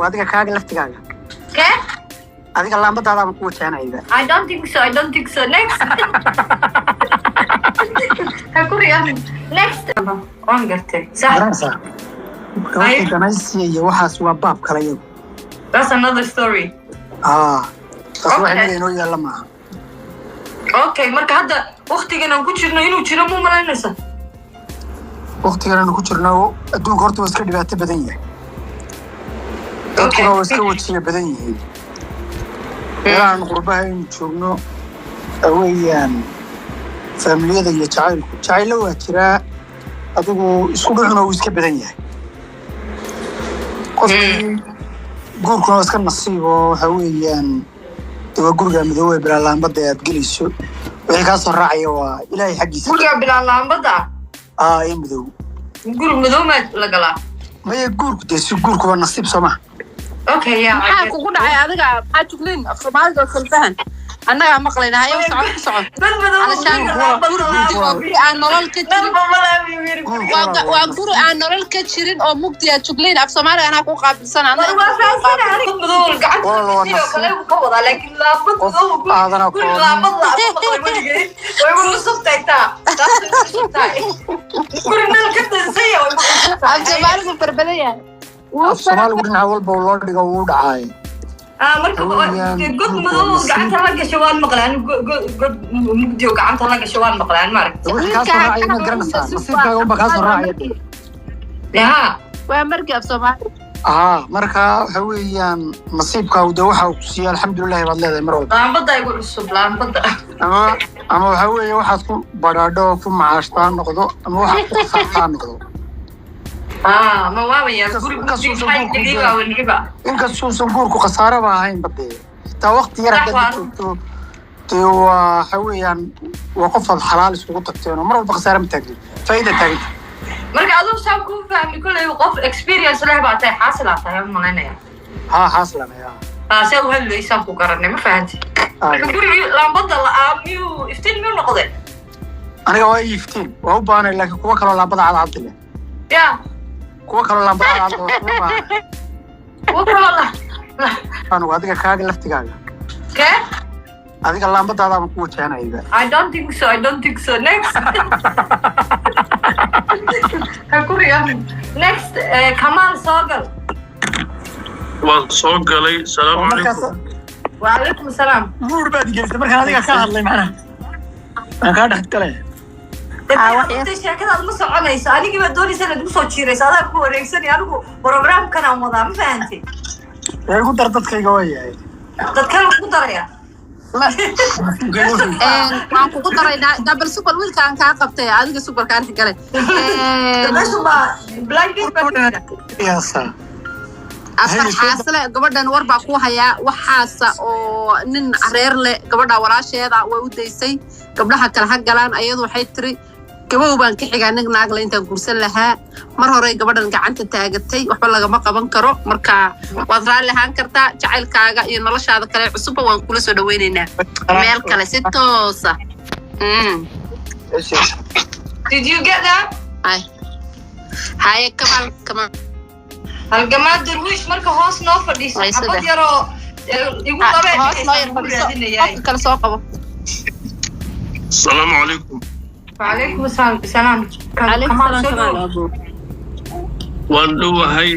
Adiga kaaga laftigaaga. Kee? Adiga laambadaadaaba ku wajahanayba. I don't think so. I don't think so. Next. Ha ku riyaan. Next. Waan gartay. Sax. Garanaysaa, marka wixii danaysiya iyo waxaas waa baab kale iyagu. That's another story. Aa, taas wax Okay. inaga inoo yaalla maaha. Okay, marka hadda waqtigan aan ku jirno inuu jiro muu malaynaysa? Waqtigan aanu ku jirno, adduunka horta waa iska dhibaato badan yahay, dadkuna waa iska wajiya badan yihiin. Meelahan qurbaha aynu joogno waxa weeyaan faamiliyada iyo jacaylku, jacaylo waa jiraa, adigu isku dhucuna wuu iska badan yahay. Qofkii guurkuna waa iska nasiib oo waxa weeyaan de waa guriga midoobey bilaa laambada aad gelayso, wixii kaa soo raacaya waa Ilaahay xaggiisa. Guriga bilaa laambada? Aa, ee madow. Guri madow maa la galaa? Maya, guurku dee si guurku waa nasiib, soo maha? Okay, yeah. Maxaa kugu dhacay adiga? Maxaa juglin? Af Soomaaliga oo kala fahan, annagaa maqlayna. Haye, soco, ku soco. Dad madow. Calashaan guri mugdi waa guri aan nolol ka jirin. Waa guri aan nolol ka jirin oo mugdiya. Juglin, af Soomaaliga anaa ku qaabilsan, annaga Waa ku qaabilsan. Fahansanahay, madow gacanta Walaal, waa oo kale uu ka wadaa, laakiin laambad Qof madow aadan guri aqoonin. Laambad la maqlay weligay, way igu cusub tahay taa. Taas way igu cusub tahay, guri nal ka dansaya way igu cusub Af tahay. Soomaaligu farbadan yahay. Af Soomaaligu dhinaca walba loo dhigo wuu dhacaay. Ah, marka Haweeneydan god guurku madow waa nasiib. Gacanta la gasho waan maqlay ani. God mugdi oo gacanta la gasho waan maqlay ani, maaragtay. Wixii kaa soo raacaya ma garanaysaa? Nasiibkaaga unba kaa soo raacaya. Yaa. Waa markii af Soomaaliga. Aa, marka waxa weeyaan nasiibkaagu de waxa uu ku siiya alxamdulilahi baad leedahay mar walba. Laambada igu cusub, laambada. Ama waxa weeye waxaad ku badhaadho oo ku macaashtaa noqdo ama waxaad ku khasaartaa noqdo. Ah, ma waabaya guri Inkastoo mugdi maxay guurku nigiba nigiba. Inkastuusan guurku khasaaraba ahayn ba dee, xitaa waqti yar Sax haddaad waa. joogto dee waa waxa weeyaan waa qof aad xalaal iskugu tagteen oo mar walba khasaare ma taagnin, faa'iida taaganta. Marka aduu saan kuu fahmi, kolley qof experience leh baa tahay, xaasilaa tahay aan malaynaya. Haa, xaaslanaya. Ah, see u hadlaysaan ku garanay, ma fahanti? Marka gurigii laambada la'aa miyuu iftiin miyuu noqday? Aniga waa ii iftiin, waa u baahanay, laakiin kuwa kaloo laambada cadcad leh. Ya. Kuwa kaloo laambada cadcad waa kuma baahanay. Kuwa kaloo la Anugu adiga kaaga laftigaaga. Kee? Adiga laambadaadaaba ku wajahanayba. I don't think so. I don't think so. Next. Ha ku riyaan. Next, Kamal, soo gal. Waan soo galay, salaamu Markaas calaykum. Wacalaykum salaam. Muur baad gelisay markaan adiga ka hadlay, macnaha aan kaa dhex galay. Dee sheekadaad ma soconayso, anigii baa doonaysa inaad igu soo jiirayso, adaa ku wareegsanay. Anigu programkan aan wadaa, ma fahantay? Ee, igu dar dadkayga, waa yahay. Dadkan lagu daraya. Waan kugu daraynaa double super. Wiilkaan kaa qabtay adiga superkaan galay. Meeshu baa blind date baa ku jira. Yaasa. Afar xaasle gabadhan war baa ku hayaa waxaasa oo nin reer leh. Gabadha walaasheeda way u daysay gabdhaha kale ha galaan. Ayadu waxay tiri, gabow baan ka xigaa nin naagle intaan guursan lahaa. Mar horey gabadhan gacanta taagatay, waxba lagama qaban karo. Marka waad raalli ahaan kartaa, jacaylkaaga iyo noloshaada kale cusubba waan kula soo dhawaynaynaa meel kale si toosa. Did you get that? Hay haye, Kamaal, Kamaal. Halgamaa Darwiish, marka hoos noo fadhiiso. Way xabad sida. Yaroo igu qabee. Hoos noo yar fadhiiso, qofka kale soo qabo. Asalaamu calaykum. Wacalaykum asalaam. Calaykum Kamaal, salaam. Soo Kamaal. dhowow. Waan dhowahay.